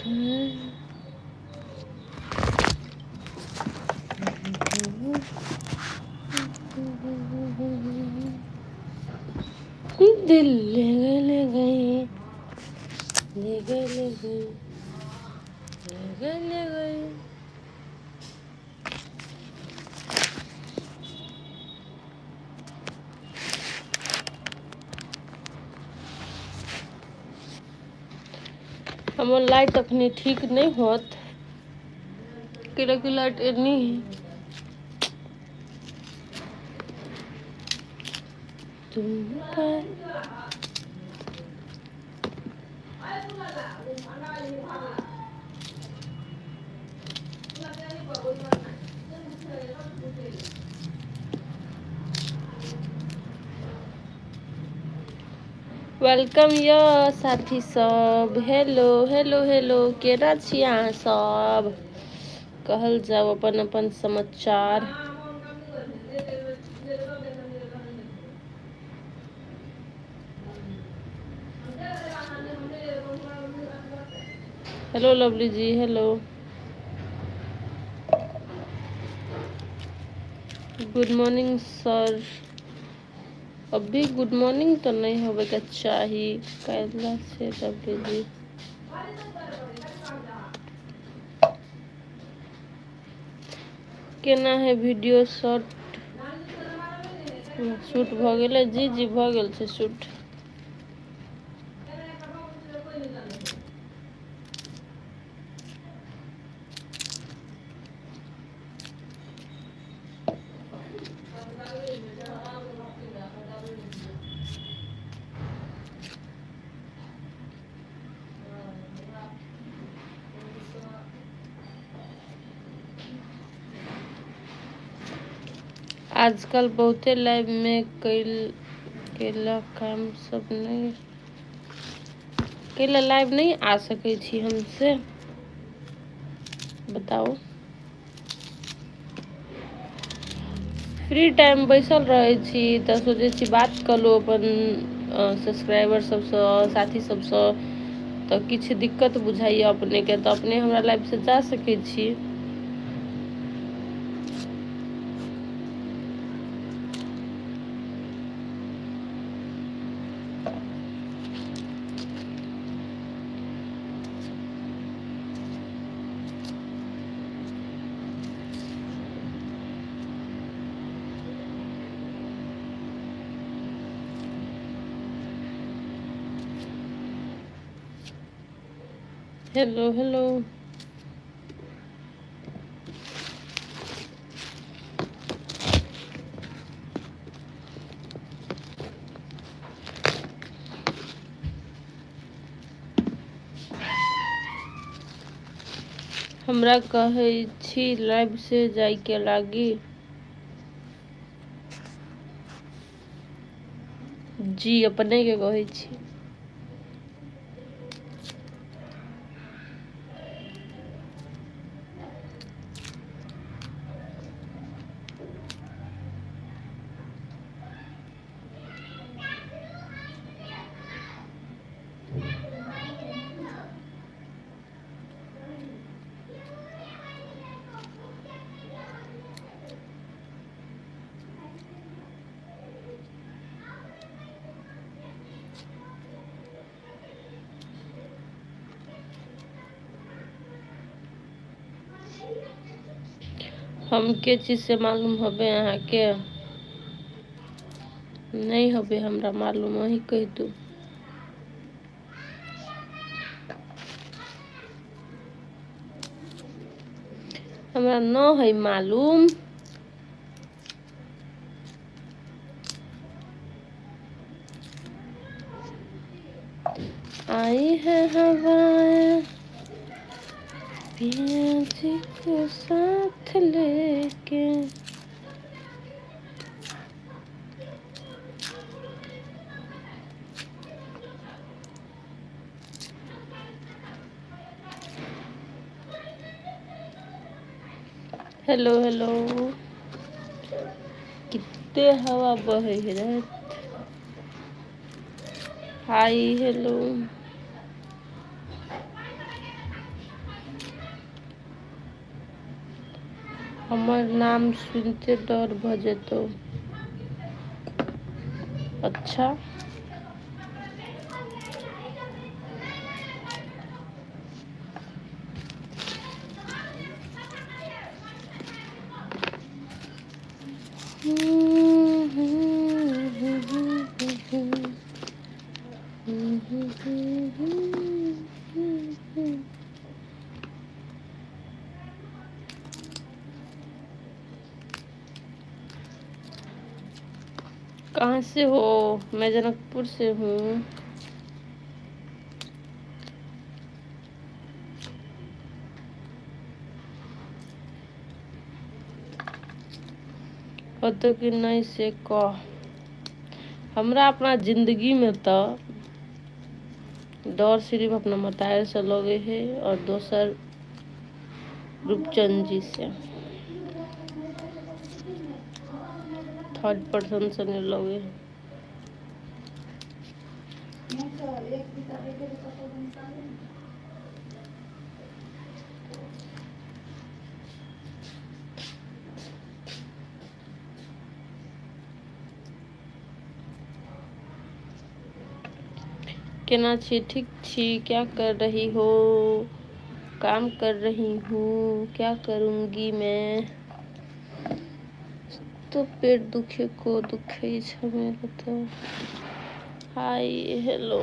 दिल ले गए ले गए ले गए ले गए ले गए ले गए। हमर लाइट अखनी ठीक नहि होत, कैलाकि लाइट एनी है। तुम पर welcome य साथी सब। हेलो हेलो हेलो, केना छी अहाँ सब? कहल जाउ अपन अपन समाचार। Hello Lovely ji, hello, good morning sir. अभी गुड मॉर्निंग तो नहीं होवे के चाही कैला से लवली जी। केना है वीडियो शॉर्ट शूट भऽ गेलै? जी जी भऽ गेल छै शूट। आजकल बहुते लाइव में कैला काम सब नहीं, कैला लाइव नहीं आ सकै छी हमसे, बताउ। फ्री टाइम बैसल रहै छी तऽ सोचै छी बात कऽ लू अपन सब्सक्राइबर सबसँ, साथी सबसँ, तऽ किछु दिक्कत बुझाइए अपनेके तऽ अपने हमरा लाइवसँ जा सकै छी। हेलो हेलो, हमरा कहै छी लाइव से जाइके लागी। जी अपने के कहै छी। हम के चीज से मालूम होबे अहाँ के? नहीं होबे हमरा मालूम, अही कह दू। हमरा न है मालूम। आई है हवाएं पिया जी को साथ लेके। हेलो हेलो, कितने हवा बहे है। Hi hello. हमर नाम सुनिते डर भऽ जेतौ। अच्छा, कहाँ से हो? मैं जनकपुर से हूँ। होतो कि नहि से कह। हमरा अपना जिंदगीमे तऽ डर सिर्फ अपना महतारीसँ लगै है और दोसर रूपचंद जी से। थर्ड पर्सन से नहि लगै है। केना छी? ठीक छी। क्या कर रही हो? काम कर रही हूँ, क्या करूँगी मैं। तो पेट दुखे को दुखे छै मेरो तो। हाय हेलो,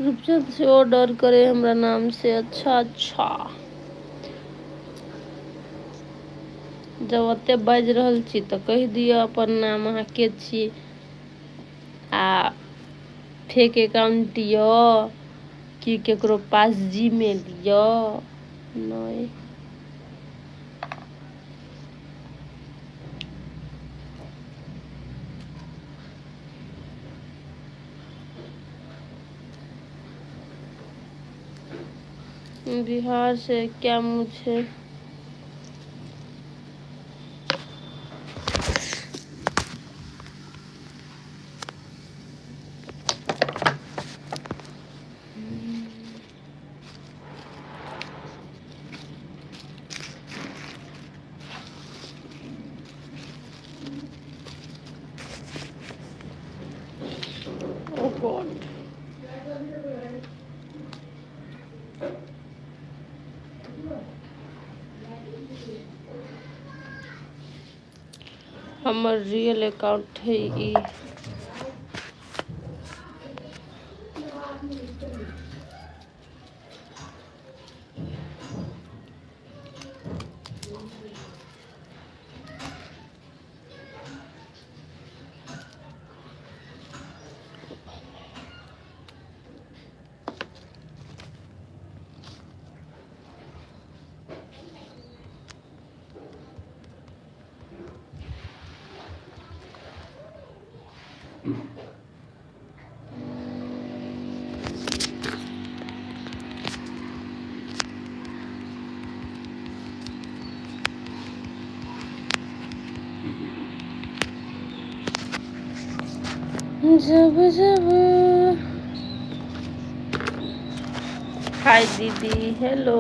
रूपचंद से और डर करे हमरा नाम से। अच्छा अच्छा, जब ओते बाजि रहल छी तऽ कहि दिअ अपन नाम, अहाँ के छी। आ फेक अकाउंट यऽ कि केकरो पास जीमेल यऽ? नहि। बिहार से क्या मुझे ओ गॉड, हमर रियल अकाउंट है ई। जब जब। हाय दीदी, हेलो।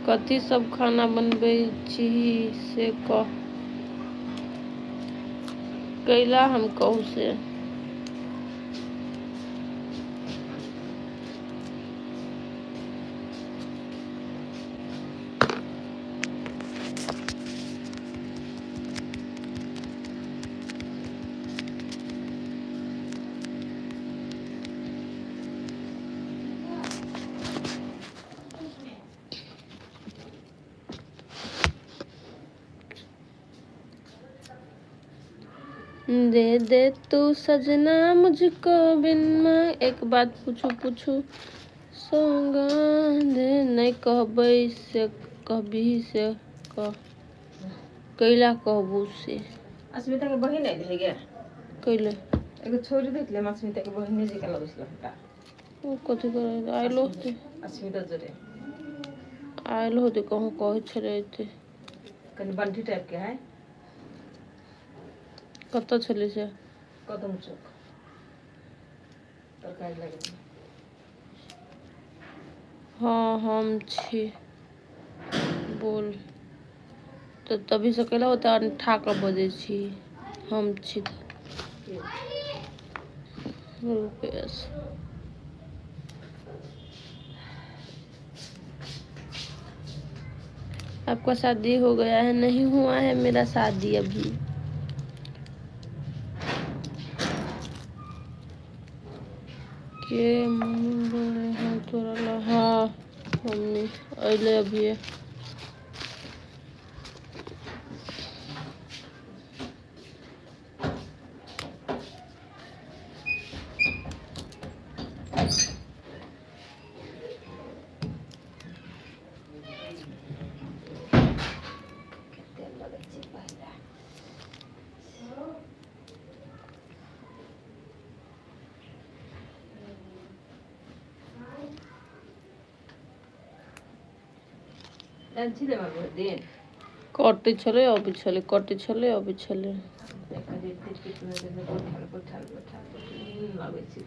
कथी सब खाना बनबै छी से कह। कैला हम कहू से? दे दे तू सजना मुझको बिन मांग। एक बात पूछू पूछू सौगान दे। नहि कहबै से कहबही से कह। कैला कहबू से? अस्मिता के बहिन आयल है गे। कैले? एगो छोरी देखले, अस्मिता के बहिने जी के लगै छल हमरा। ओ कथी करै आयलो होते? अस्मिता जोरे आयल होते, कहूँ कहै छलै एते। कनि बंठी टाइप के है। कतऽ छलै से? कदम चौक तरकारी लगेने। हँ, हम छी। बोल तऽ तभी से कैला ओते अनठा कऽ बजै छी? हम छी के? रुपेश। आपका शादी हो गया है? नहीं हुआ है मेरा शादी अभी। के मम्मी बोले हैं तोरा ला? हाँ, मम्मी अइले अभी। तेल लगै छै पहिले। लाइन छलै हमर बहुत दिन। कटै छलै, अबै छलै, कटै छलै, अबै छलै। देखा जे बैठल बैठल बैठल बैठल नींद लगै छै।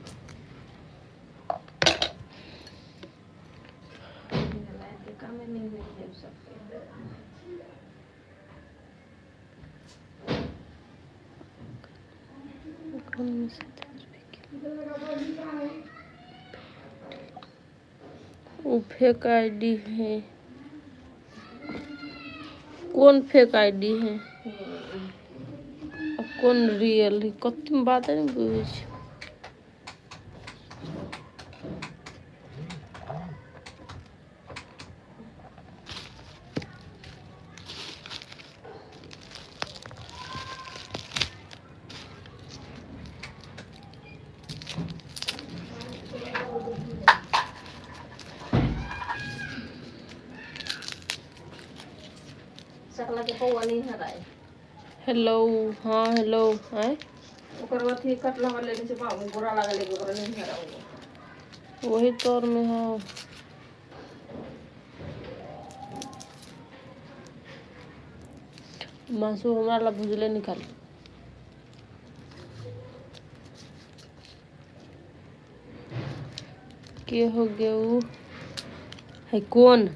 लाइन के कामे नहि होइ छै सबके। ओ फेक आईडी है? कोन फेक आईडी है आ कोन रियल है? कते बात नहि बुझै छी। सकला के पौआ नहि हराय। हेलो, हाँ, हेलो, आँय। ओकर अथी कटला वाला लेने छै, बाबू गोरा लागल है, ओकरा नहीं हराओ। वही तोर में। हाँ, मासु हमरा ला भुजले निकाल। के हो गया उ है? कौन?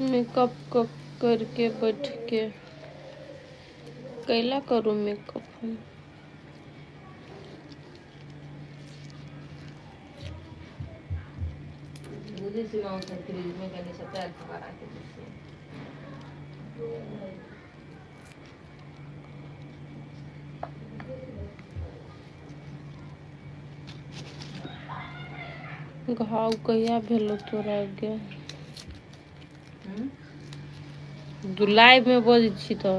मेकअप क करके बैठ के कैला करू मेकअप हम? बुझै छी माँ, फ्रिज में कनी सब तेल फुकारा के दै छै। घाव कहिया भेलौ तोरा गे? हम्म। लाइव मे बजै छी तऽ।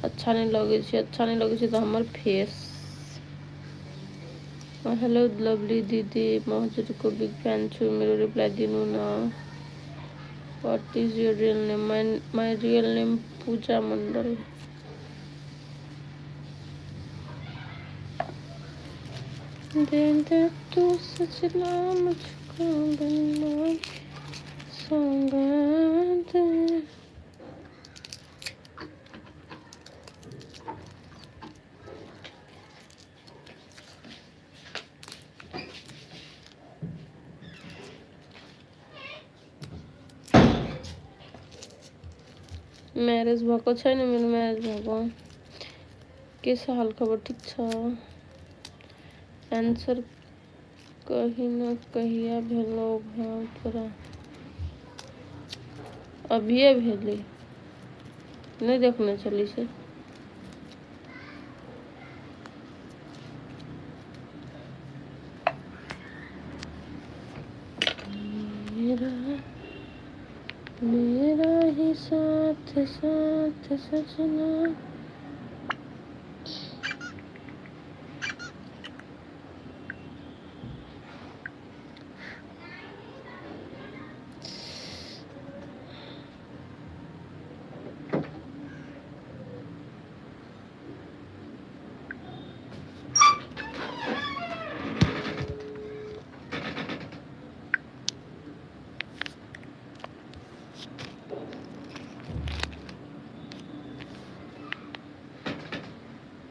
अच्छा नहि लगै छै, अच्छा नहि लगै छै तऽ हमर फेस। हेलो लवली दीदी, म हजुरको बिग फ्यान छु, मेरो रिप्लाई दिनु न। What is your real name? My real name Puja Mandal. दे दे तू सजना मुझको बनना। सौगात। मैरिज भएको छैन मेरो म्यारेज भएको। के छ हाल खबर? ठीक छ। एन्सर कही न, कहिया भेलो भाव तोरा? अभिये भेलै, नहि देखने छली से। मेरा मेरा ही साथ साथ सजना।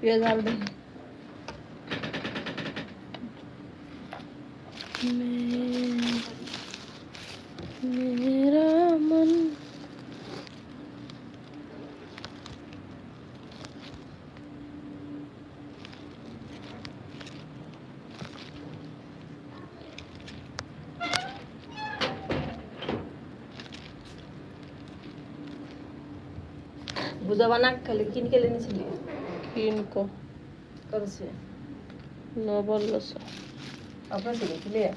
प्याज डाल दे। मैं मेरा मन। भुजा बना के खाली कीन के लेने छलियै? कीन कऽ। कब से? नोबल सँ। अपने से गेलियै?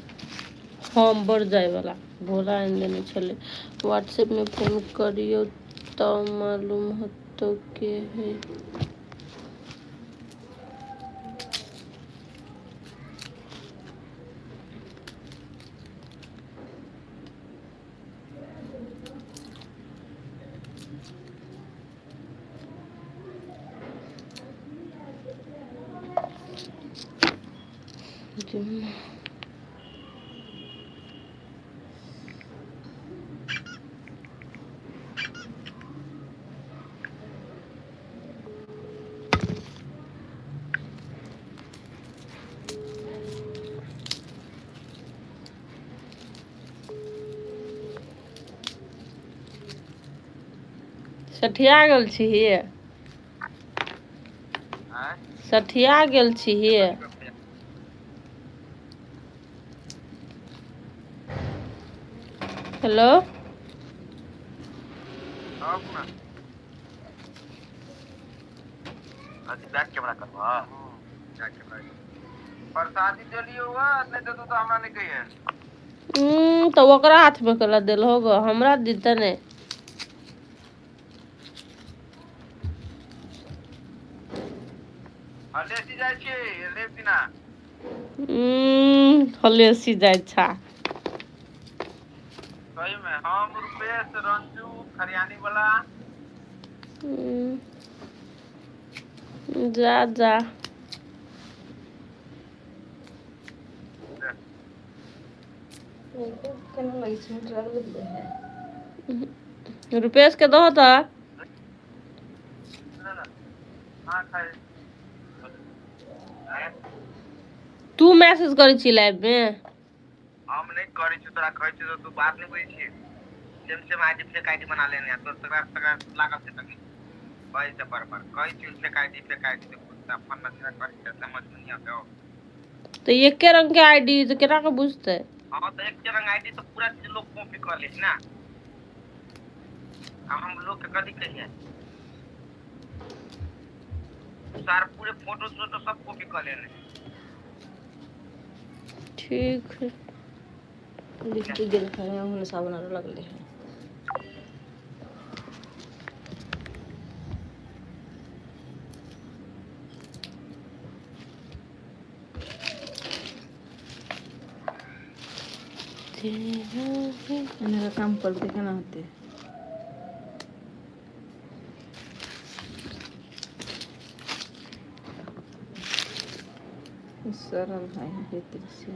हम बढ़ जायवला भोला आनि देने छलै। व्हाट्सएप में फोन करियौ तऽ मालूम होतौ के है। सठिया गेल छी? आँय? सठिया गेल छी? हेलो। तब ने अथी बैक कैमरा करबह, बैक कैमरा। प्रसादी देलियौ हँ, नहि देतौ तऽ हमरा नहि कहिहे। तऽ ओकरा हाथमे केला देलहो ग? हमरा दिते ने। हलेसी जाइ छियै रवि दिना। हलेसी जाइ छा? सहीमे, हम, रुपेश, रंजू खरियानी वाला। जा जा। केना लगै छै? मीठ लगलै है? रुपेश के दहो तऽ। हाँ, खाइ। तू मैसेज करै छी लाइव मे? हम नहि करै छियौ, तोरा कहै छियौ तऽ तू बात नहि बुझै छिही। Same same ID, fake ID बना लेने तोर तकरा तकरा लागल छै तनी कहै छै बराबर। कहै छियौ फेक आईडी, फेक आईडी तऽ कुत्ता फन्ना चिन्ना करै छै, समझमे नहि आबै। तऽ एके रंग के आईडी तऽ केना कऽ बुझतै? हाँ, तऽ एक रंग आईडी तऽ पूरा चीज लोग कॉपी कर ले छै ने। आ हम लोग के कथी कहिए? सार पूरे फोटो सोटो सब कॉपी कर लेने। ठीक है। लिखती गेल है हुन साबुन आर लगले है। तेरा ही एने काम करते केना होते? सरल है भीतर से।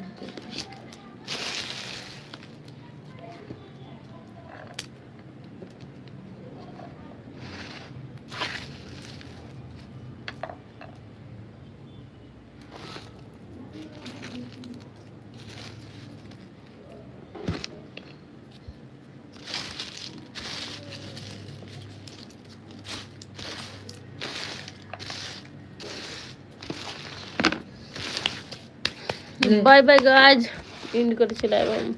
बाय बाय गाइज, एंड करै छी लाइव हम।